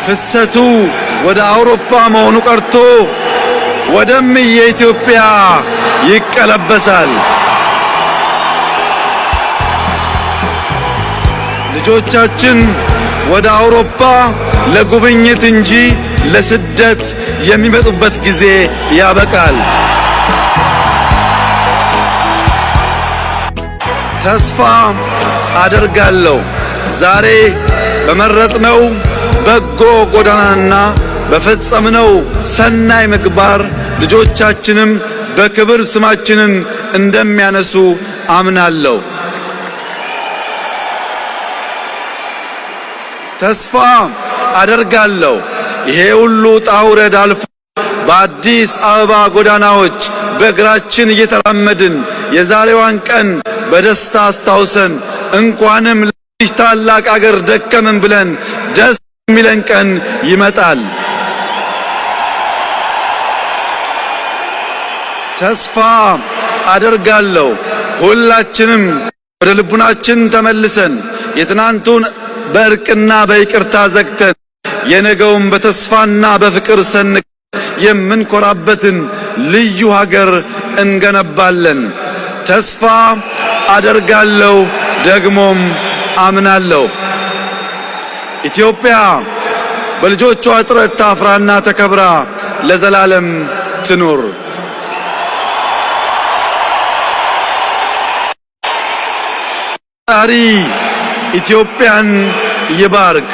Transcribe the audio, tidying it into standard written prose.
ፍሰቱ ወደ አውሮፓ መሆኑ ቀርቶ ወደም የኢትዮጵያ ይቀለበሳል። ልጆቻችን ወደ አውሮፓ ለጉብኝት እንጂ ለስደት የሚመጡበት ጊዜ ያበቃል። ተስፋ አደርጋለሁ ዛሬ በመረጥነው በጎ ጎዳናና በፈጸምነው ሰናይ ምግባር ልጆቻችንም በክብር ስማችንን እንደሚያነሱ አምናለሁ። ተስፋ አደርጋለሁ ይሄ ሁሉ ውጣ ውረድ አልፎ በአዲስ አበባ ጎዳናዎች በእግራችን እየተራመድን የዛሬዋን ቀን በደስታ አስታውሰን እንኳንም ለዚህ ታላቅ አገር ደከምን ብለን ደስ የሚለን ቀን ይመጣል። ተስፋ አደርጋለሁ ሁላችንም ወደ ልቡናችን ተመልሰን የትናንቱን በእርቅና በይቅርታ ዘግተን የነገውን በተስፋና በፍቅር ሰንቀን የምንኮራበትን ልዩ ሀገር እንገነባለን። ተስፋ አደርጋለሁ፣ ደግሞም አምናለሁ። ኢትዮጵያ በልጆቿ ጥረት ታፍራና ተከብራ ለዘላለም ትኑር። ፈጣሪ ኢትዮጵያን ይባርክ።